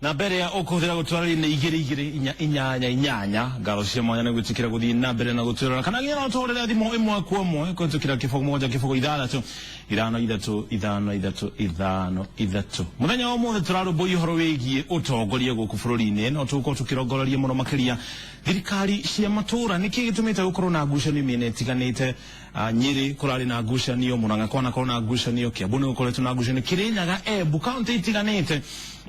Na mbere ya ũkũhũthĩra gũtwarĩria nĩ 2 2 4 8 8. Ngaro cia mwanya nĩ gwĩtĩkĩra gũthiĩ na mbere na gũtwĩrora, kana nginya no tũhũrĩre thimũ 1 kwa 1 kũhĩtũkĩra 0 7 0 6 5 3 3 5 3 3. Mũthenya wa ũmũthĩ tũrarũmbũiya ũhoro wĩgiĩ ũtongoria gũkũ bũrũri-inĩ, no tũgũkorwo tũkĩrongoreria mũno makĩria thirikari cia matũũra. Nĩkĩ gĩtũmĩte gũkorwo na ngucanio mĩena ĩtiganĩte? Nyĩrĩ kũrarĩ na ngucanio, Mũrang'a kwanakorwo na ngucanio, Kiambu nĩ gũkoretwo na ngucanio, Kĩrĩnyaga, Embu, kaũntĩ itiganĩte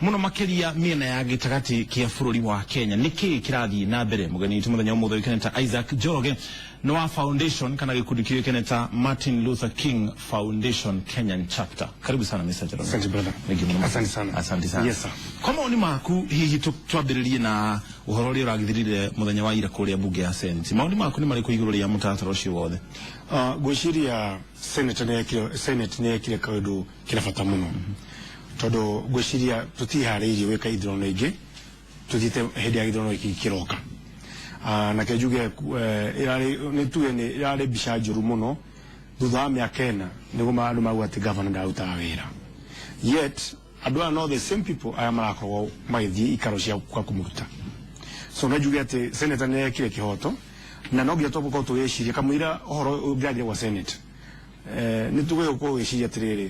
mũno makĩria mĩena ya gĩtagatĩ kĩa bũrũri wa Kenya. Nĩkĩ kĩrathiĩ na mbere? Mũgeni witũ mũthenya ũmũthĩ ũĩkaine ta Isaac Njoroge nĩ wa foundation kana gĩkundi kĩũĩkaine ta Martin Luther King Foundation Kenyan Chapter. Karibu sana, Mr. Njoroge. Asante, brother. Thank you mũno. Asante sana. Asante sana. Yes, sir. Kwa maoni maku, hihi twambĩrĩrie na ũhoro ũrĩa ũragithirire mũthenya wa ira kũrĩa mbunge ya Senate, maoni maku nĩ marĩkũ igũrũ rĩa mũtaratara ũcio wothe? Ngwĩciria Senate nĩ yekire, Senate nĩ yekire kaũndũ kena bata mũno, tondũ ngwĩciria tũtiharĩirie gwĩka ithurano ingĩ tũthiĩte hĩndĩ ya gĩthurano gĩkĩ kĩroka. Na ke njuge, ĩrarĩ nĩ tuge nĩ ĩrarĩ mbica njũru mũno thutha wa mĩaka 4 nĩguo andũ mauga atĩ governor ndarutaga wĩra, yet andũ aya no the same people aya marakorwo magĩthiĩ ikaro cia kwa kũmũruta. So no njuge atĩ senator nĩ ekire kĩhoto, na no nginya tũkorwo tũgĩciria kamũira ũhoro ũngĩrathiĩ gwa Senate, nĩ tũgũkorwo gũgĩciria atĩrĩrĩ,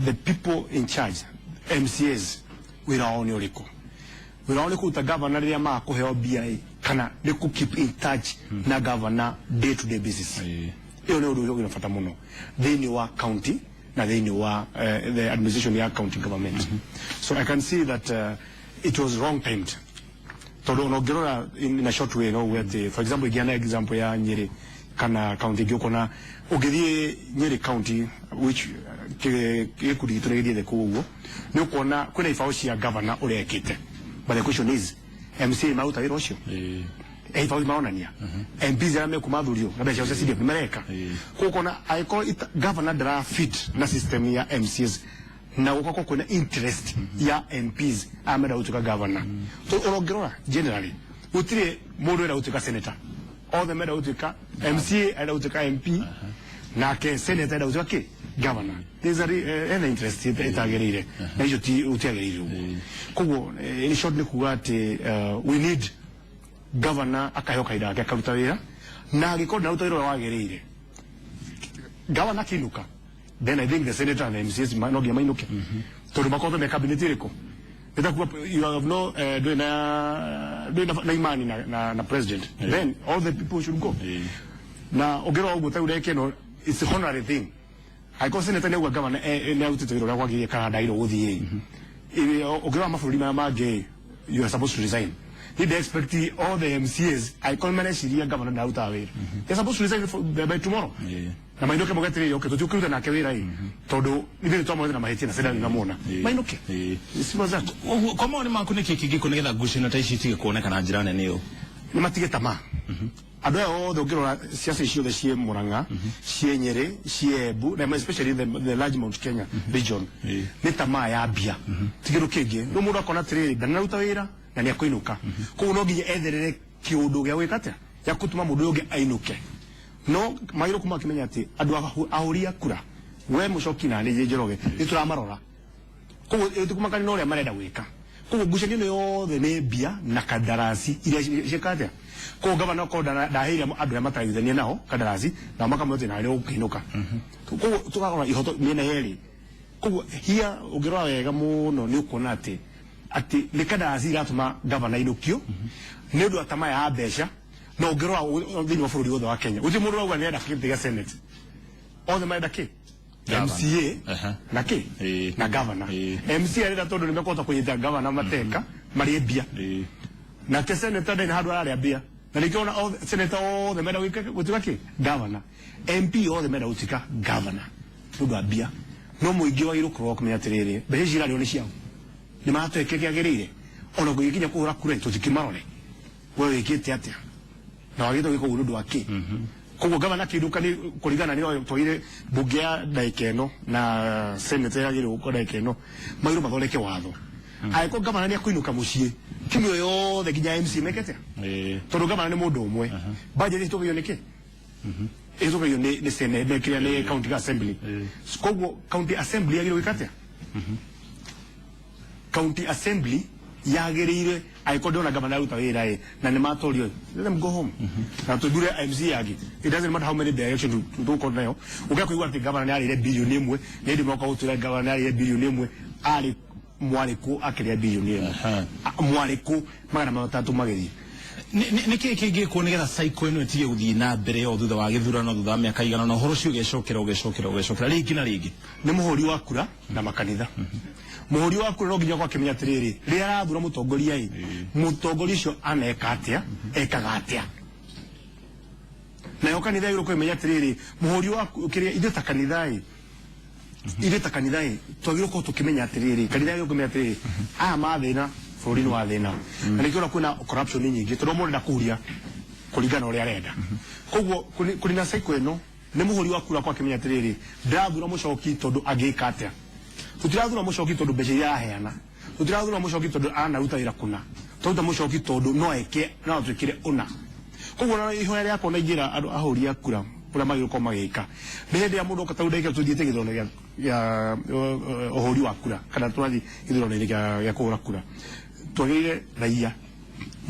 the people in charge, MCAs, wĩra wao nĩ ũrĩkũ? Wĩra wao nĩ kũruta governor rĩrĩa maga kũheo mbia ĩ, kana nĩ kũ keep in touch na governor day to day basis? Ĩyo nĩ ũndũ wĩna bata mũno thĩinĩ wa county na thĩinĩ wa the administration ya county government. So I can see that it was wrong timed, tondũ ona ũngĩrora in a short way, no uge atĩ, for example, ingĩana example ya Nyĩrĩ kana county ingĩ, ũkona ũngĩthiĩ Nyĩrĩ County, which gĩkundi gitũ nĩ gĩthiĩte kũu ũguo, nĩ ũkuona kwĩna ibaũ cia governor ũrĩa ekĩte, but the question is, MCA maruta wĩra ũcio? Ibaũ maronania MPs arĩa mekumathurio na mbeca cia CDF nĩ mareka. Koguo ũkona angĩkorwo governor ndara fit na system ya MCAs na gũkorwo kwĩna interest ya MPs arĩa menda gũtuĩka governor, so ũrongĩrora generally gũtirĩ mũndũ ũrenda gũtuĩka senator, othe menda gũtuĩka MCA, arenda gũtuĩka MP, nake senator arenda gũtuĩka kĩ? Governor. There's a ena interest ĩtagĩrĩire, na icio ti ũtiagĩrĩire ũguo. Koguo in short nĩ kuga atĩ we need governor akaheo kahinda gake akaruta wĩra, na angĩkorwo ndararuta wĩra ũrĩa wagĩrĩire, governor akĩinũka, then I think the senator and the MCAs no nginya mainũke, tondũ makorwo me cabinet ĩrĩkũ? Itakuwa you have no ndũrĩ na imani na president, then all the people should go. Na ũngĩrora ũguo ta ũrĩa ĩno, it's a honorary thing. Angĩkorwo senator nĩ auga governor nĩ arutĩte wĩra ũrĩa kwagĩrĩire kana ndagĩrĩirwo gũthiĩ, ũngĩrora mabũrũri maya mangĩ, you are supposed to resign. Need expect all the MCAs, angĩkorwo mareciria governor ndarutaga wĩra, they're supposed to resign by tomorrow na mainũke moge atĩrĩrĩ, okay, tũtiũkĩruta nake wĩra ĩ, tondũ ithuĩ nĩtwamwethe na mahĩtia na senate namwona mainũke. It's simple as that. Ũguo kwa maoni maku, nĩkĩ kĩngĩkwo nĩgetha ngucanio ta ici itige kuoneka na njĩra nene ũũ? Nĩ matige tamaa andũ aya othe. Ũngĩrora ciaca ici ciothe ciĩ Murang'a, ciĩ Nyĩrĩ, ciĩ Embu, na especially the large Mount Kenya region, nĩ tamaa ya mbia, ti kĩndũ kĩngĩ. Rĩu mũndũ akona atĩrĩrĩ, ndanaruta wĩra na nĩ akũinũka, koguo no nginya etherere kĩũndũ gĩa gwĩka atĩa gĩa gũtũma mũndũ ũyũ ũngĩ ainũke. No magĩrĩirwo kuma makĩmenya atĩ andũ ahũri a kura, we Mũcoki na niĩ Njoroge, nĩ tũramarora, koguo tikumakania na ũrĩa marenda gwĩka. Koguo ngucanio ĩno yothe nĩ mbia na kandarasi iria ciĩka atĩa. Koguo gavana okorwo ndaheire andũ arĩa mataraiguithania nao kandarasi, nao makamwĩra atĩ nawe nĩ ũkũinũka. Koguo tũkarora ihoto mĩena yerĩ. Koguo hia ũngĩrora wega mũno nĩ ũkuona atĩ nĩ kandarasi iratũma gavana ainũkio nĩ ũndũ wa tamaa ya mbeca. Na ũngĩrora thĩinĩ wa bũrũri wothe wa Kenya, gũtirĩ mũndũ ũrauga nĩarenda kĩtĩ gĩa Senate, othe marenda kĩ? Governor. MCA na kĩ? Na governor. MCA arenda tondũ nĩ mekũhota kũnyita governor mateka marĩe mbia, nake senator ndarĩ na handũ ararĩa mbia, na nĩkĩo ona senator othe menda gũtuĩka kĩ? Governor. MP othe menda gũtuĩka governor nĩ ũndũ wa mbia. No mũingĩ wagĩrĩirwo kũrora kũmenya atĩrĩrĩ, mbeca ici irarĩo nĩ ciao, nĩ maratwĩke kĩagĩrĩire? Ona kũgĩkinya kũhũra kura tũtikĩmarore, we wĩkĩte atĩa na wagĩrĩirwo gwĩka ũguo nĩ ũndũ wa kĩ? Koguo gavana akĩinũka nĩ kũringana nĩ twagire mbunge ya ndagĩka ĩno na senate yagĩrĩirwo gũkorwo ndagĩka ĩno, magĩrĩirwo mathondeke watho angĩkorwo gavana nĩ akũinũka mũciĩ, timu ĩyo yothe nginya MC meke atĩa? Tondũ gavana nĩ mũndũ ũmwe, budget ĩhĩtũkagio nĩ kĩ? Ĩhĩtũkagio nĩ senate, nĩ kĩrĩa, nĩ county assembly. Koguo county assembly yagĩrĩirwo gwĩka atĩa? County assembly Yagĩrĩire angĩkorwo ndĩrona gavana aruta wĩra ĩ na nĩ matorio, let them go home na tũthure MC yangĩ. It doesn't matter how many direction tũgũkorwo nayo. Ũngĩa kũigua atĩ gavana nĩ arĩire 1 bilioni, nĩ hĩndĩ moka gũtwĩra gavana nĩ arĩire 1 bilioni, arĩ mwarĩ kũ akĩrĩa 1 bilioni? Mwarĩ kũ 300 magĩthiĩ? Nĩ kĩĩ kĩngĩkwo nĩgetha cycle ĩno ĩtige gũthiĩ na mbere o thutha wa gĩthurano, thutha wa mĩaka igana na ũhoro ũcio ũgecokera, ũgecokera, ũgecokera rĩngĩ na rĩngĩ? Nĩ mũhũri wa kura na makanitha. Mũhũri wa kura no nginya akorwo akĩmenya atĩrĩrĩ, rĩrĩa arathura mũtongoria ĩ, mũtongoria ũcio aneka atĩa, ekaga atĩa. Nayo kanitha yagĩrĩirwo kũmenya atĩrĩrĩ, mũhũri wa kĩrĩa ithuĩ ta kanitha ĩ, ithuĩ ta kanitha ĩ, twagĩrĩirwo gũkorwo tũkĩmenya atĩrĩrĩ, kanitha yagĩrĩirwo kũmenya atĩrĩrĩ, aya mathĩna bũrũri nĩ wa thĩna, na nĩkĩo ũrona kwĩna corruption nyingĩ, tondũ mũndũ arenda kũhuria kũringana na ũrĩa arenda. Koguo kũrĩ na cycle ĩno, nĩ mũhũri wa kura kwa akĩmenya atĩrĩrĩ, ndĩrathura mũcoki tondũ angĩka atĩa. Tũtirathura mũcoki tondũ mbeca iria araheana, tũtirathura mũcoki tondũ anaruta wĩra kũna, tũraruta mũcoki tondũ no eke no atwĩkĩre ũna. Koguo na ihoya rĩakwa na ingĩra andũ ahũri a kura ũrĩa magĩrĩirwo gũkorwo magĩka nĩ hĩndĩ ya mũndũ oka, tarĩu ndagĩka tũthiĩte gĩthurano gĩa ũhũri wa kura kana tũrathiĩ gĩthurano-inĩ gĩa kũhũra kura, twagĩrĩire raia,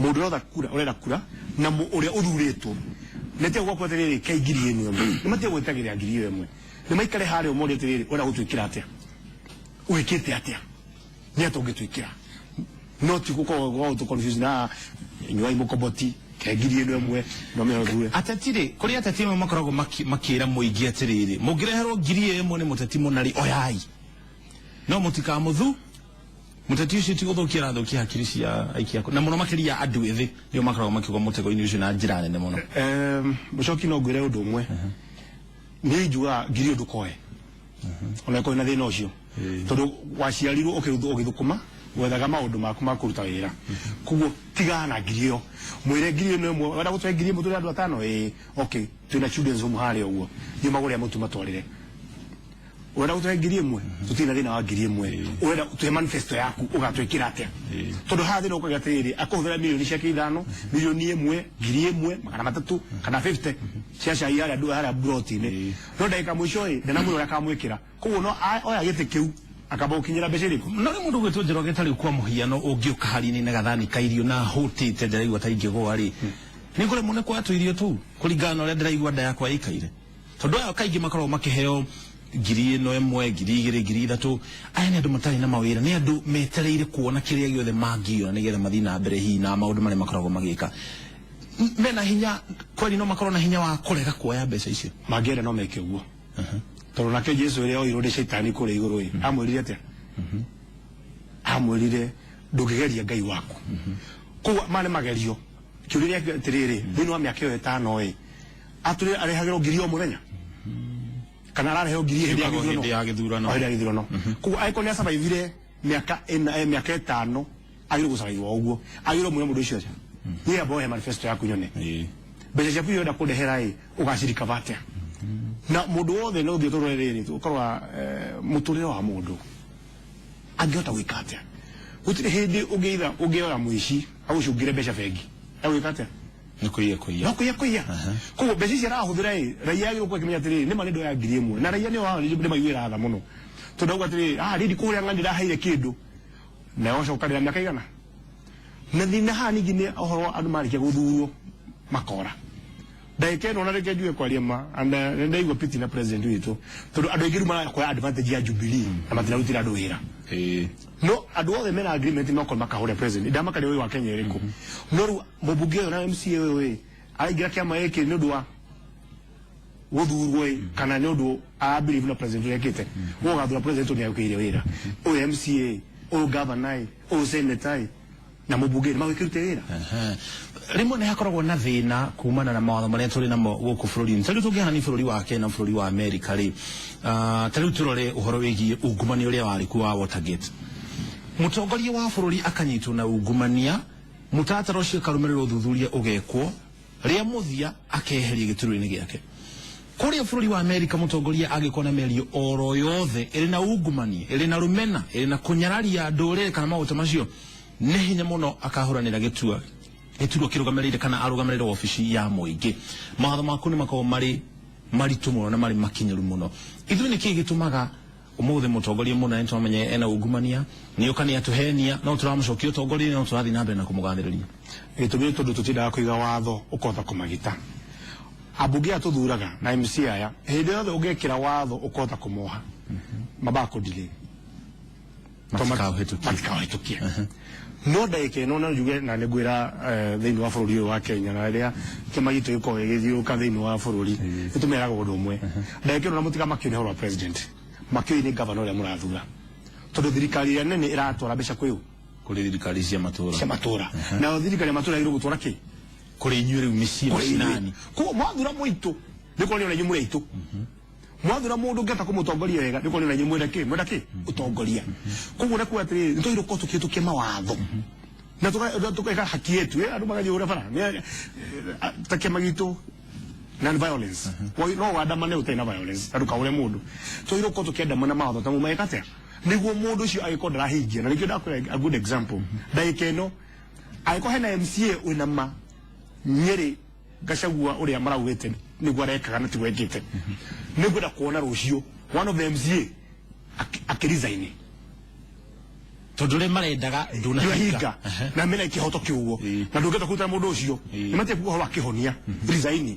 mũndũ ũrĩa kura, ũrenda kura na ũrĩa ũthurĩtwo, nĩ gwaku atĩrĩrĩ, ke 1,000 ĩno, nĩ matige gwĩtagĩrĩra 1,000, nĩ maikare harĩa ũmorie atĩrĩrĩ, ũrenda gũtwĩkĩra atĩa, wĩkĩte atĩa, nĩ atĩa ũngĩtwĩkĩra, no ti gũkorwo gũtũ confuse na nyuai mũkoboti ke 1,000 no mĩo thure. Ateti rĩ, kũrĩ ateti amwe makoragwo makĩra mũingĩ atĩrĩrĩ, mũngĩreherwo 1,000 nĩ mũteti mũnarĩ, oyai, no mũtikamũthu mũteti ũcio, ti gũthũkia arathũkia hakiri cia aikia na mũno makĩria andũ ethĩ nĩo makoragwo makĩgwa mũtego-inĩ ũcio na njĩra nene mũno. Mũcoki, no ngwĩre ũndũ ũmwe. Niĩ njugaga ngiri ĩyo ndũkoe ona ĩkorwo na thĩna ũcio, tondũ waciarirwo ũgĩthũkũma wethaga maũndũ maku ma kũruta wĩra. Koguo tigana na ngiri ĩyo, mwĩre 1,000, wenda gũtũhe 1,000 tũrĩ andũ atano, ĩĩ, okay, twĩna children's home harĩa ũguo, thiĩ magũre mũtu matwarĩre. Ũrenda gũtũhe 1,000, tũtirĩ na thĩna wa 1,000. Ũrenda tũhe manifesto yaku, ũgatwĩkĩra atĩa? Tondũ haha thĩna ũkauga atĩrĩrĩ, akũhũthĩra milioni ciake 5, 1 milioni, 1,300 kana 50 cia cai harĩa harĩa buroti-inĩ, no ndagĩka mũico ĩ ndanamwĩra ũrĩa akamwĩkĩra. Koguo no oya gĩtĩ kĩu akamba gũkinyĩra mbeca irĩkũ. No nĩ mũndũ gwĩtwo Njoroge, tarĩu kwa mũhiano, ũngĩũka hari-inĩ na gathani ka irio na hũtĩte ndĩraigua ta ingĩgũa rĩ, nĩ ngũremwo nĩ kuoya tũirio tũu kũringana na ũrĩa ndĩraigua nda yakwa ĩikaire, tondũ aya kaingĩ makoragwo makĩheo 1,000, 2,000, 3,000. Aya nĩ andũ matarĩ na mawĩra, nĩ andũ metereire kuona kĩrĩa gĩothe mangĩona nĩgetha mathiĩ na mbere hihi na maũndũ marĩa makoragwo magĩka. Mena hinya kweli? No makorwo na hinya wa kũrega kuoya mbeca icio? Mangĩenda no meke ũguo, tondũ nake Jesu ĩrĩa oirwo nĩ caitani kũrĩa igũrũ ĩ, amwĩrire atĩa? Amwĩrire, "Ndũngĩgeria Ngai waku." Koguo maya nĩ magerio. Kĩũria gĩake atĩrĩrĩ, thĩinĩ wa mĩaka ĩyo 5 ĩ, atũrĩ arehagĩrwo ngiri o mũthenya kana ararehwo ngiri hĩndĩ ya Ciũkaga gĩthurano? Hĩndĩ ya gĩthurano. O hĩndĩ ya gĩthurano. Koguo angĩkorwo nĩ asurvivire mĩaka 4, mĩaka 5, agĩrĩirwo gũsurvive o ũguo. Agĩrĩirwo mwĩre mũndũ ũcio, niĩ amba ũhe manifesto yaku nyone mbeca ciaku iria ũrenda kũndehera ĩ, ũgacirikaba atĩa. Na mũndũ wothe no ũngĩ tũrore rĩrĩ, ũkarora mũtũrĩre wa mũndũ angĩhota gwĩka atĩa. Gũtirĩ hĩndĩ ũngĩitha ũngĩoya mũici agũcungĩre mbeca bengi, agwĩka atĩa? Nĩ kũiya kũiya. No kũiya kũiya. Koguo mbeca ici arahũthĩra ĩ, raia agĩrĩirwo gũkorwo akĩmenya atĩrĩrĩ, nĩma nĩ ndoya 1,000, na raia nĩo nĩ maiguĩra tha mũno, tondũ auga atĩrĩrĩ, ah, rĩrĩ kũrĩa ng'ani ndaheire kĩndũ na ũcokanĩra mĩaka igana. Na thĩna haha ningĩ nĩ ũhoro wa andũ marĩkia gũthurwo makora ndagĩka ĩno. Na reke njuge kwaria ma, and nĩ ndaigua pity na president witũ, tondũ andũ aingĩ rĩu marakoya advantage ya Jubilee na matirarutĩra andũ wĩra. No andũ othe mena agreement makorwo makahũra president, ndamaka nĩ ũyũ wa Kenya ĩrĩkũ. No rĩu mũmbunge ũyũ na MCA ũyũ ĩ, araingĩra kĩama gĩkĩ nĩ ũndũ wa gũthurwo ĩ, kana nĩ ũndũ a believe na president ũrĩa ekĩte? Ũyũ ũgathura president nĩ agũkĩire wĩra, ũyũ MCA, ũyũ governor ĩ, ũyũ senator ĩ, na mũmbunge nĩ magwĩkĩrute wĩra. Aha. Rĩmwe nĩ hakoragwo na thĩna kumana na mawatho marĩa tũrĩ namo gũkũ bũrũri-inĩ. Ta rĩu tũngĩhanania bũrũri wa Kenya na bũrũri wa Amerika rĩ, ta rĩu tũrore ũhoro wĩgiĩ ungumania ũrĩa warĩ kuo wa Watergate. Mũtongoria wa bũrũri akanyitwo na ungumania, mũtaratara ũcio ũkarũmĩrĩrwo, ũthuthuria ũgekwo, rĩa mũthia akeheria gĩturwa-inĩ gĩake. Kũrĩa bũrũri wa Amerika, mũtongoria angĩkorwo na mĩario oro yothe ĩrĩ na ungumania, ĩrĩ na rũmena, ĩrĩ na kũnyararia ndũrĩrĩ kana maũndũ ta macio, nĩ hinya mũno akahũranĩra gĩtua gĩturwa kĩrũgamĩrĩire kana arũgamĩrĩre wabici ya mũingĩ. Mawatho maku nĩ makoragwo marĩ maritũ mũno na marĩ makinyaru mũno. Ithuĩ nĩ kĩĩ gĩtũmaga Umuthi mutongoria muna nĩ twamenye ena ungumania, nĩ oka nĩ atuhenia, no tũramũcokia ũtongoria, no tũrathiĩ na mbere na kũmũgathĩrĩria. Gĩtũmi nĩ tondũ tũtindaga kũiga watho ũkahota kũmagita. Ambunge aya tũthuraga na MC aya, hĩndĩ yothe ũngĩkĩra watho ũkahota kũmoha, mambaga kũ-delay. Matikaũhĩtũkie. Matikaũhĩtũkie. No ndagĩka ĩno no njuge na nĩ ngwĩra, thĩinĩ wa bũrũri ũyũ wa Kenya, na rĩrĩa kĩama gitũ gĩkoragwo gĩgĩthiũrũrũka thĩinĩ wa bũrũri, nĩ tũmeraga ũndũ ũmwe. Ndagĩka ĩno na mũtigamakio nĩ ũhoro wa president, makĩũĩ nĩ gavana ũrĩa mũrathura, tondũ thirikari ĩrĩa nene ĩratwara mbeca kwĩ ũ? Kũrĩ thirikari cia matũra. Cia matũra. Nayo thirikari ya matũra yagĩrĩirwo gũtwara kĩ? Kũrĩ inyuĩ rĩu mĩciĩ. Kũrĩ inyuĩ. Macinani. Koguo mwathura mũitũ nĩ kuonania ona inyuĩ mũrĩ aitũ. Mwathura mũndũ ũngĩhota kũmũtongoria wega nĩ kuonania ona inyuĩ mwenda kĩ? Mwenda kĩ? Ũtongoria. Koguo nĩ kuga atĩrĩrĩ, nĩ twagĩrĩirwo gũkorwo tũkĩhĩtũkia mawatho na tũgeka haki yetu. Andũ magathiĩ ũrĩa bara. Ta kĩama gitũ, non violence. No wandamane ũtarĩ na violence na ndũkaũre mũndũ. Twagĩrĩirwo gũkorwo tũkĩandamana mawatho ta mau mageka atĩa, nĩguo mũndũ ũcio agĩkorwo ndarahingia. Na nĩkĩo ndakwĩra a good example, ndagĩka ĩno angĩkorwo hena MCA wĩna ma Nyĩrĩ Gachagua ũrĩa maraugĩte nĩguo arekaga na tiguo ekĩte, nĩngwenda kuona rũciũ one of the MCA akĩresign. Tondũ ũrĩa marendaga ndũnahinga na mena kĩhoto kĩu ũguo, na ndũngĩhota kũruta mũndũ ũcio. Nĩ matige kuga ũhoro wa kĩhonia, resign.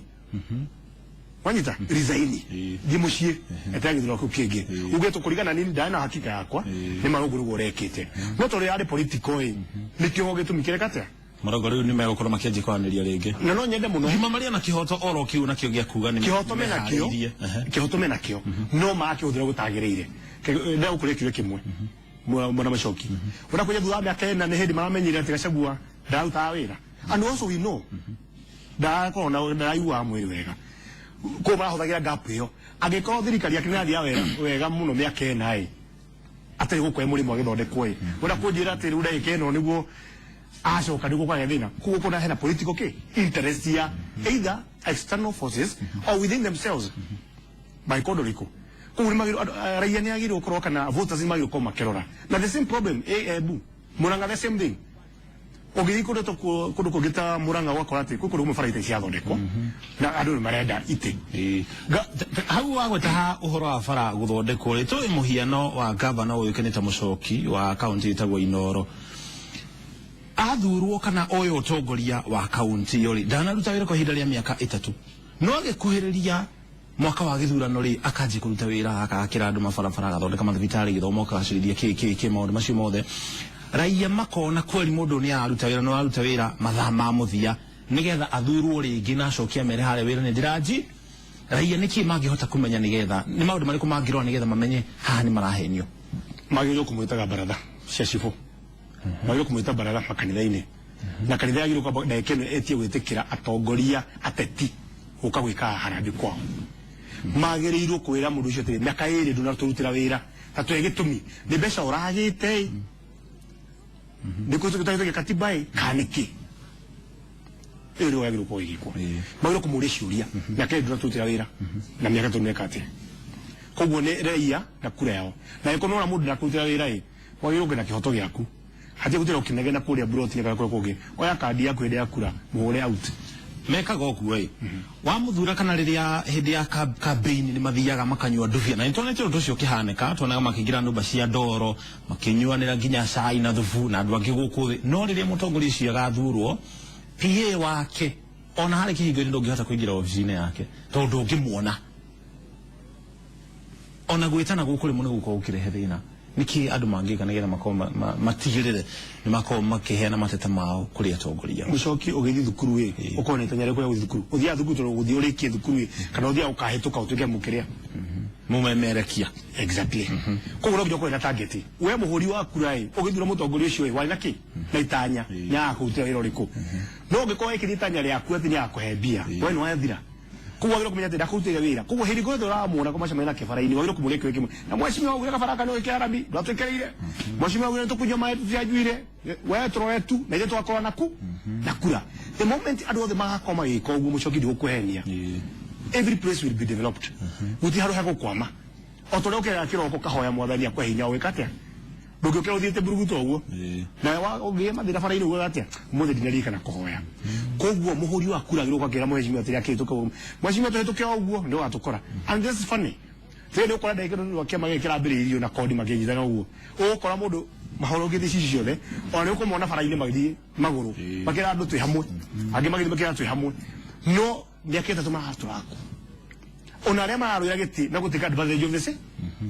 Wanyita, resign, thiĩ mũciĩ, eterera gĩthurano kĩu kĩngĩ. Uge tũkũringana nini ndarĩ na hakika yakwa nĩ marũngũ nĩguo ũrekĩte, no tondũ yarĩ political ĩ, nĩkĩo gĩtũmi kĩreka atĩa. Marongo rĩu nĩ megũkorwo makĩanjia kwaranĩria rĩngĩ. Na no nyende mũno. Ngima marĩa na kĩhoto oro kĩu nakĩo gĩa kuga nĩ kĩhoto mena kĩo. Meharĩirie. Kĩhoto mena kĩo, no marakĩhũthĩra gũtagĩrĩire. Ndagũkũria kĩũria kĩmwe, mwana Macoki, ũrĩa kũrĩa thutha wa mĩaka 4 nĩ hĩndĩ maramenyire atĩ Gachagua ndararutaga wĩra, and also we know ndarakorwo na ndaraiguaga mwĩrĩ wega, koguo marahũthagĩra gap ĩyo. Angĩkorwo thirikari yake nĩrathiaga wega wega mũno mĩaka 4 ĩ atarĩ gũkũ e mũrĩmo agĩthondekwo ĩ, ũrĩa kũnjĩra atĩ rĩu ndagĩka ĩno nĩguo acoka nĩguo kwagĩa thĩna. Koguo kũna hena political kĩ interest ya either external forces or within themselves mangĩkorwo ndũrĩkũ. Koguo nĩ magĩrĩirwo raia nĩ agĩrĩirwo gũkorwo kana voters nĩ magĩrĩirwo gũkorwo makĩrora. Na the same problem ĩ Embu, Murang'a, the same thing. Ũngĩthiĩ kũndũ ta kũndũ kũngĩ ta Murang'a, ũgakora atĩ kwĩ kũndũ kũmwe bara itarĩ ciathondekwo na andũ nĩ marenda itĩ. Hau wagweta ha ũhoro wa bara gũthondekwo rĩ, tũĩ mũhiano wa gavana ũyũkene ta Mũcoki wa kaunti ĩtagwo Inoro, athurwo kana oyo ũtongoria wa kaunti ĩyo rĩ, ndanaruta wĩra kwa ihinda rĩa mĩaka 3, no agĩkuhĩrĩria mwaka wa gĩthurano rĩ, akanjia kũruta wĩra, agakĩra andũ mabarabara, agathondeka mathibitarĩ, gĩthomo akagacĩrithia, kĩ kĩ kĩ, maũndũ macio mothe. Raia makona kweli mũndũ nĩ araruta wĩra, no araruta wĩra mathaa ma mũthia nĩgetha athurwo rĩngĩ na acokie amere harĩa wĩra nĩ ndĩranji. Raia nĩkĩ mangĩhota kũmenya, nĩgetha nĩ maũndũ marĩkũ mangĩrora nĩgetha mamenye haha nĩ marahenio? Magĩrĩirwo kũmwĩtaga baratha cia cibũ, magĩrĩirwo kũmwĩta baratha makanitha-inĩ, na kanitha yagĩrĩirwo kwamba ndagĩka ĩno ĩtie gwĩtĩkĩra atongoria ateti gũka gwĩka harambĩ kwao. Magĩrĩirwo kwĩra mũndũ ũcio atĩrĩ, mĩaka 2 ndũnatũrutĩra wĩra, ta tũhe gĩtũmi, nĩ mbeca ũragĩte ĩ, nĩ kũhĩtũkĩte katiba ĩ, kana nĩkĩ? Ĩyo nĩyo yagĩrĩirwo gũkorwo ĩgĩkwo. Magĩrĩirwo kũmũria ciũria, mĩaka 2 ndũnatũrutĩra wĩra, na mĩaka 3 nĩka atĩa? Koguo nĩ raia na kura yao, na angĩkorwo nĩwona mũndũ ndakũrutĩra wĩra ĩ, wagĩrĩirwo kwenda kĩhoto gĩaku, hatirĩ gũtira ũkĩnegena kũrĩa mburoti kana kũrĩa kũngĩ. Oya kandi yaku hĩndĩ ya kura, mũhũre out. Mekaga ũguo ĩ, wamuthura kana rĩrĩa hĩndĩ ya campaign nĩ mathiaga makanyua ndubia, na nĩtuonete ũndũ ũcio ũkĩhanĩka, tuonaga makĩingĩra nyũmba cia ndoro makĩnyuanĩra nginya cai na thubu na andũ angĩ gũkũ thĩ. No rĩrĩa mũtongoria ũcio agathurwo, PA wake ona harĩ kĩhingo-inĩ ndũngĩhota kũingĩra obici-inĩ yake tondũ ndũngĩmuona. Ona gwĩtana gũkũ rĩmwe nĩ gũkorwo gũkĩrehe thĩna. Nĩkĩ andũ mangĩka nĩgetha makorwo matigĩrĩre nĩ makorwo makĩheana mateta mao kũrĩ atongoria? Mũcoki, ũgĩthiĩ thukuru ĩ, ũkorwo na itanya rĩakũ rĩa gũthiĩ thukuru, ũthiaga thukuru tondũ ũgũthiĩ ũrĩkie thukuru ĩ, kana ũthiaga ũkahĩtũka ũtuĩke mũkĩrĩa? Mũmemerekia. Exactly. Koguo no nginya ũkorwo na target. We mũhũri wa kura ĩ, ũgĩthura mũtongoria ũcio ĩ, warĩ na kĩ? Na itanya nĩ agakũrutĩra wĩra ũrĩkũ? No ũngĩkorwo wekĩrire itanya rĩaku atĩ nĩ agakũhe mbia, we nĩ wathira. Koguo wagĩrĩirwo kũmenya atĩ ndakũrutĩire wĩra. Koguo hĩndĩ ĩrĩa ũramuona kũmacemania nake bara-inĩ, wagĩrĩirwo kũmũria kĩũria kĩmwe, na mheshimiwa augire kabara gaka nĩ ũgĩkĩra rami, ndwatwĩkĩrĩire. Mheshimiwa augire nĩtũkũnyua maĩ, tũtianjuire, we tũrore tu na ithuĩ tũgakorwo naku na kura. The moment andũ othe magakorwo magĩka ũguo, Mũcoki, ndigũkũhenia, every place will be developed. Gũtirĩ handũ hegũkwama. O ta ũrĩa ũkĩraga kĩroko ũkahoya mwathani akũhe hinya ũgĩka atĩa, ndũngĩũkĩra ũthiĩte mburuguto ũguo. Na ũngĩgĩa mathĩna bara-inĩ ugaga atĩa? Ũmũthĩ ndinaririkana kũhoya. Koguo mũhũri wa kura agĩrĩirwo gũka akĩra mheshimiwa atĩrĩ, akĩhĩtũka ũguo, mheshimiwa, tũhĩtũke o ũguo nĩ ũgatũkora. And this is funny. Rĩrĩ nĩ ũkora ndagĩka nĩ kĩama gĩkĩ kĩrambĩrĩirio na kodi makĩnyitana ũguo, ũgũkora mũndũ mahoro gĩthĩ ici ciothe, ona nĩ ũkũmona bara-inĩ magĩthiĩ magũrũ makĩra andũ twĩ hamwe, angĩ magĩthiĩ makĩra twĩ hamwe, no mĩaka 3 maratũrakwo ona arĩa mararũĩra gĩtĩ na gũtĩka advantage of the same,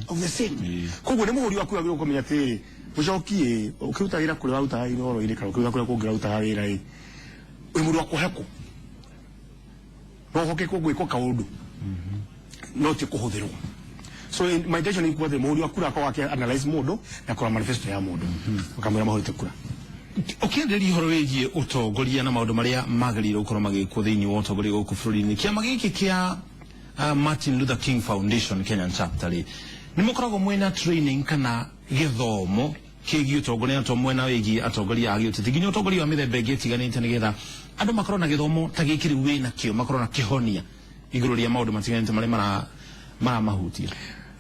of the same. Koguo nĩ mũhũri waku wagĩrĩirwo kũmenya atĩrĩrĩ, mũcoki ĩ ũkĩruta wĩra kũrĩa warutaga Inooro-inĩ kana ũkĩruta kũrĩa kũngĩ ũrarutaga wĩra ĩ wĩ mũndũ wa kũhekwo, no ũhokekwo gwĩkwo kaũndũ no ti kũhũthĩrwo. So my intention nĩ kuga atĩ mũhũri wa kura akorwo akĩ analyze mũndũ na kũrora manifesto ya mũndũ ũkamwĩra mahũrĩte kura. Ũkĩarĩrĩria ũhoro wĩgiĩ ũtongoria na maũndũ marĩa magĩrĩirwo gũkorwo magĩkwo thĩinĩ wa ũtongoria gũkũ bũrũri-inĩ, kĩama gĩkĩ kĩa Martin Luther King Foundation Kenyan Chapter rĩ, nĩ mũkoragwo mwĩna training kana gĩthomo kĩgiĩ ũtongoria, na to mwena wĩgiĩ atongoria a gĩũteti, nginya ũtongoria wa mĩthemba ĩngĩ ĩtiganĩte, nĩgetha andũ makorwo na gĩthomo ta gĩkĩ rĩu wĩnakĩo, makorwo na kĩhonia igũrũ rĩa maũndũ matiganĩte marĩa maramahutia?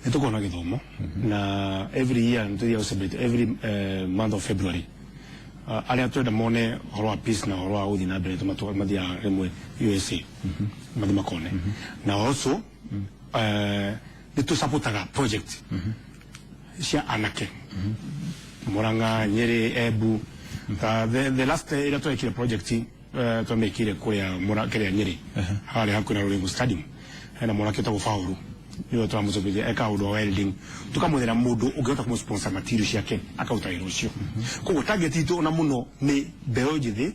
Nĩ tũkoragwo na gĩthomo na every year nĩ tũthiaga celebrate every month of February. Arĩa twenda mone ũhoro wa peace na ũhoro wa gũthiĩ na mbere mathiaga rĩmwe USA mathiĩ makone, na also nĩ tũsupportaga project cia anake Murang'a, Nyeri, Embu. The last ĩrĩa twekire project twamĩkire kũrĩa kĩrĩa Nyeri, harĩa hakuhĩ na Ruringu Stadium, hena mwanake ũtagwo Faulu, nĩwe tũramũcopithia eka ũndũ wa welding, tukamwethera mũndũ ũngĩhota kũmũsponsor material ciake akaruta wĩra ũcio. Koguo target itũ ona mũno nĩ mbeũ njĩthĩ,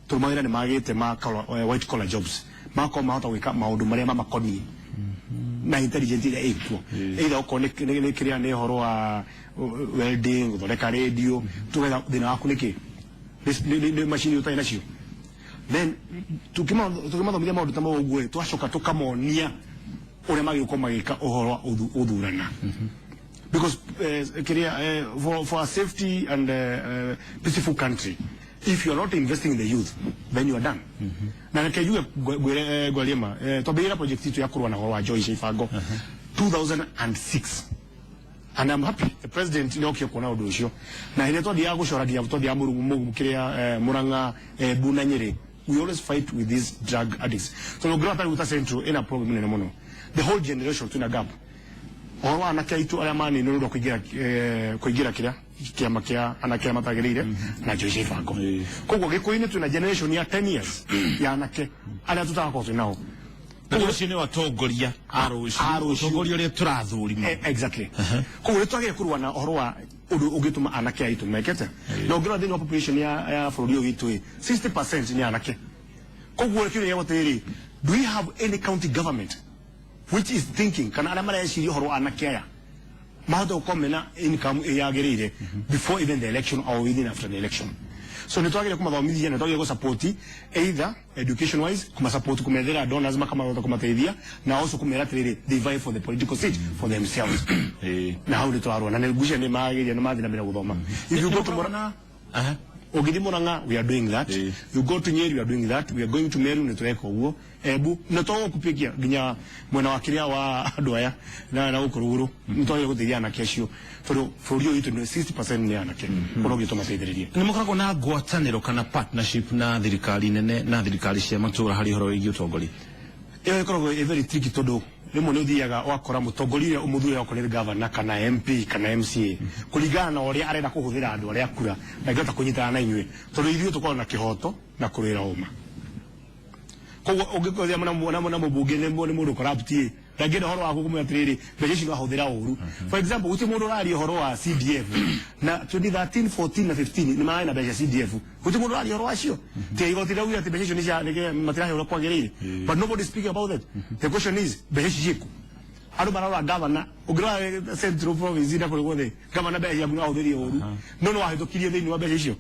tondũ mawĩra nĩ magĩte ma white collar jobs, magakorwo mahota gwĩka maũndũ marĩa mamakoniĩ na intelligent ĩrĩa ĩkuo, either okorwo nĩ kĩrĩa nĩ ũhoro wa welding, gũthondeka radio, tugetha thĩna waku nĩkĩ, nĩ macini ũtarĩ nacio. Then tukimathomithia maũndũ ta mau ũguo ĩ, twacoka tũkamonia ũrĩa magĩrĩirwo gũkorwo magĩka ũhoro wa ũthurana, because kĩrĩa for a safety and peaceful country, if you are not investing in the youth, then you are done. Na reke njuge ngwĩre ngwarie ma, twambĩrĩria project itũ ya kũrũa na ũhoro wa njohi cia ibango 2006, and I'm happy the president nĩ okire kuona ũndũ ũcio, na hĩndĩ ĩrĩa twathiaga gũcora nginya twathiaga kĩrĩa Murang'a, Embu na Nyĩrĩ, we always fight with these drug addicts, tondũ ũngĩrora ta rĩu ta Central ĩna problem nene mũno, the whole generation twĩna gap ũhoro wa anake aitũ arĩa maninwo nĩ ũndũ wa kũingĩra kĩrĩa kĩama kĩa anake arĩa matagĩrĩire na njohi cia ibango. Koguo Gĩkũyũ-inĩ twĩna generation ya 10 years ya anake arĩa tũtagakorwo twĩ nao. Na rũciũ nĩ atongoria a rũciũ. A rũciũ. Ũtongoria ũrĩa tũrathũrima. Exactly. Koguo nĩ twagĩrĩire kũrũa na ũhoro wa ũndũ ũngĩtũma anake aitũ mekete, na ũngĩrora thĩinĩ wa population ya bũrũri ũyũ witũ ĩ 60% nĩ anake. Koguo kĩũria gĩa atĩrĩrĩ, do we have any county government which is thinking kana arĩa mareciria ũhoro wa anake aya mahote gũkorwo mena income ĩyagĩrĩire before even the election or within after the election? So nĩ twagĩrĩire kũmathomithia, nĩ twagĩrĩire gũsupport either education wise, kumasupport, kumethera donors makamahota kũmateithia, na also kũmera atĩrĩrĩ, they vie for the political seat for themselves. Na hau nĩ tũrarũa na nĩ ngucia nĩ magĩrĩire nĩ mathiĩ na mbere gũthoma. If you go to Murang'a, ũngĩthiĩ Murang'a, we are doing that. You go to Nyeri, we are doing that. We are going to Meru, nĩ tũreka ũguo. Embu na tũgũkupikia nginya mwena wa kĩrĩa wa andũ aya na gũkũ rũgũrũ, nĩ twagĩrĩire gũteithia anake acio, tondũ bũrũri ũyũ witũ nĩ 60% nĩ anake, koguo no tũmateithĩrĩrie. Nĩ mũkoragwo na ngwatanĩro kana partnership na thirikari nene na thirikari cia matũũra harĩ ũhoro wĩgiĩ ũtongoria? Ĩyo ĩkoragwo ĩ very tricky, tondũ rĩmwe nĩ ũthiaga ũgakora mũtongoria ũrĩa ũmũthure okorwo nĩ governor kana MP kana MCA, kũringana na ũrĩa arenda kũhũthĩra andũ arĩa akura, ndangĩhota kũnyitana na inyuĩ, tondũ ithuĩ tũkoragwo na kĩhoto na kũrũĩra ũma. Koguo ũngĩkorwo na mũmbunge nĩ mũndũ corrupt ĩ, ndangĩenda ũhoro waku kũmwĩra atĩrĩrĩ, mbeca ici nĩwahũthĩra ũru. For example, gũtirĩ mũndũ ũraria ũhoro wa CDF, na 2013, 14 na 15 nĩ mararĩ na mbeca CDF, gũtirĩ mũndũ ũraria ũhoro wacio. Tiga igoti rĩaugire atĩ mbeca icio nĩ cia matiraheo ũrĩa kwagĩrĩire, but nobody is speaking about that. The question is, mbeca ici ciĩkũ? Andũ mararora gavana, ũngĩrora Central Province na kũrĩ guothe, gavana mbeca ciaku nĩwahũthĩrie ũru, no nĩ wahĩtũkirie thĩinĩ wa mbeca icio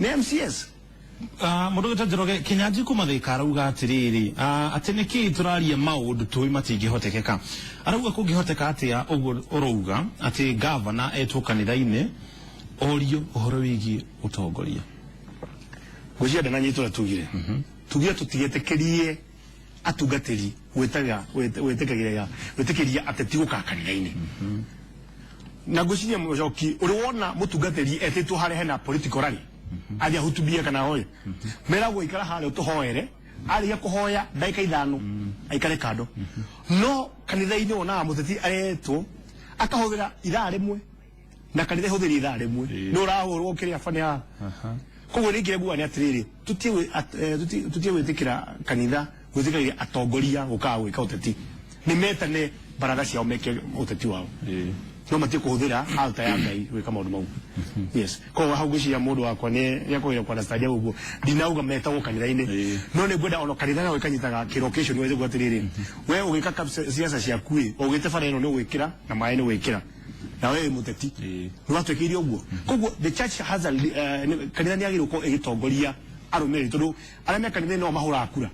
nĩ MCS. Mũndũ gwĩtwo Njoroge Kĩnyanjui kuma Thĩka arauga atĩrĩrĩ, atĩ nĩkĩĩ tũraria maũndũ tũĩ matingĩhotekeka. Arauga kũngĩhoteka atĩa ũguo ũrauga atĩ gavana etwo kanitha-inĩ orio ũhoro wĩgiĩ ũtongoria? Ngwĩciria ndananyita ũrĩa tugire tũtigetĩkĩrie atungatĩri gwĩtaga gwĩtĩkagĩria gwĩtĩkĩria ateti gũka kanitha-inĩ. Na ngwĩciria mũcoki ũrĩ wona mũtungatĩri etĩtwo harĩa hena political rally athiĩ ahutubie kana hoe, meragwo ikara harĩa ũtũhoere. Arĩkia kũhoya ndagĩka 5 aikare kando. No kanitha-inĩ wonaga mũteti aretwo akahũthĩra ithaa rĩmwe na kanitha ĩhũthĩre ithaa rĩmwe, nĩ ũrahũrwo kĩrĩa bani haha. Koguo nĩ kĩrĩa nguga nĩ atĩrĩrĩ, tũtie gwĩtĩkĩra kanitha gwĩtĩkĩria atongoria gũkaga gwĩka ũteti. Nĩ metane baratha ciao meke ũteti wao, no matie kũhũthĩra altar ya Ngai gwĩka maũndũ mau. Yes, koguo hau ngwĩciria mũndũ wakwa nĩ nĩakũgeria kũ-understand ũguo. Ndinauga metagwo kanitha-inĩ, no nĩ ngwenda ona kanitha nayo ĩkanyitaga kĩlocation weze kuga atĩrĩrĩ, we ũgĩka siasa ciaku ĩ, ũgĩte bara ĩno nĩ ũgwĩkĩra na maĩ nĩ ũgwĩkĩra na we wĩ mũteti nĩ watwĩkĩire ũguo. Koguo the church has a kanitha nĩ yagĩrĩirwo gũkorwo ĩgĩtongoria arũmĩrĩri, tondũ arĩa me kanitha-inĩ no mahũraga kura.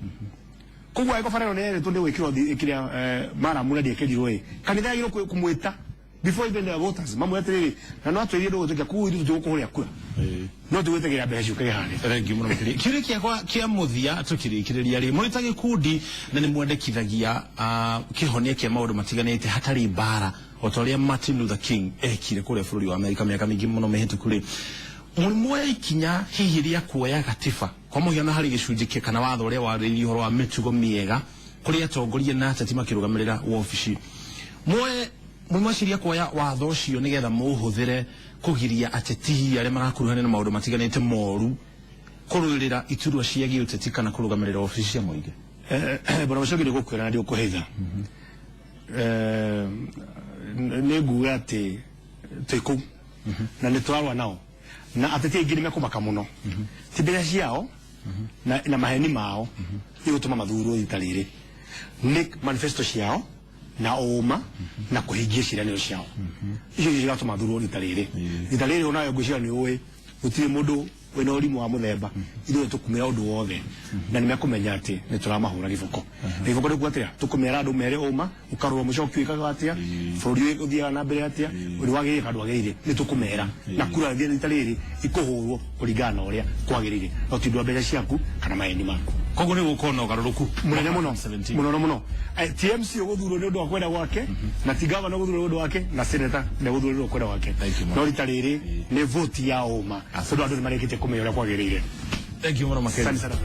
Koguo angĩkorwo bara ĩno nĩ yerĩtwo nĩ gwĩkĩrwo kĩrĩa maramu na ndĩekĩrirwo ĩ, kanitha yagĩrĩirwo kũmwĩta before even the voters, mamwĩre atĩrĩrĩ, na no atwĩrire ndũgũtwĩka, koguo ithuĩ tũtigũkũhũrĩra kura, no tũgwĩtĩkĩra mbeca ciũke harĩa. Thengiũ mũno makĩria. Kĩũria kĩakwa kĩa mũthia tũkĩrĩkĩrĩria rĩ, mũrĩ ta gĩkundi na nĩ mwendekithagia kĩhonia kĩa maũndũ matiganĩte hatarĩ mbara, o ta ũrĩa Martin Luther King ekire kũrĩa bũrũri wa Amerika mĩaka mĩingĩ mũno mĩhĩtũku rĩ, mũrĩ muoya ikinya hihi rĩa kuoya gatiba, kwa mũhiano harĩ gĩcunjĩ kĩa kana watho ũrĩa warĩrĩirie ũhoro wa mĩtugo mĩega kũrĩ atongoria na ateti makĩrũgamĩrĩra wabici, muoye mwĩmwaciria kuoya watho ũcio nĩgetha mũũhũthĩre kũgiria ateti hihi arĩa marakuruhanio na maũndũ matiganĩte moru kũrũĩrĩra iturwa cia gĩũteti kana kũrũgamĩrĩra wabici cia mũingĩ? Bwana Mũcoki, nĩ gũkwĩra na ndiũkũhitha, nĩ nguga atĩ twĩ kũu na nĩ tũrarũa nao, na ateti aingĩ nĩ mekũmaka mũno. Ti mbeca ciao na maheni mao igũtũma mathurwo rita rĩrĩ, nĩ manifesto ciao na ũma na kũhingia ciĩranĩro ciao. Icio nĩcio cigatũma mathurwo rita rĩrĩ. Rita rĩrĩ onayo ngwĩciria nĩ ũĩ gũtirĩ mũndũ wĩna ũrimũ wa mũthemba. Ithuĩ tũkumĩra ũndũ wothe na nĩ mekũmenya atĩ nĩ tũramahũra gĩboko. Na gĩboko nĩ kuga atĩa? Tũkũmera andũ mere ũma, ũkarũa mũcoki wĩkaga atĩa, bũrũri ũthiaga na mbere atĩa, ũrĩ wagĩrĩire kana ndwagĩrĩire, nĩ tũkũmera. Na kura rita rĩrĩ ikũhũrwo kũringana na ũrĩa kwagĩrĩire, no ti ũndũ wa mbeca ciaku kana maheni maku. Koguo nĩ gũkorwo na ũgarũrũku mũnene mũno. 17. Mũno mũno. TMC ũgũthurwo nĩ ũndũ wa kwenda gwake, na ti gavana ũgũthurwo nĩ ũndũ wake, na senator nĩ ũgũthurwo nĩ ũndũ wa kwenda gwake. Thank you, no rita rĩrĩ nĩ vote ya ũma, tondũ andũ nĩ marĩkĩtie kũmenya ũrĩa kwagĩrĩire. Thank you mũno makĩria. Asante sana.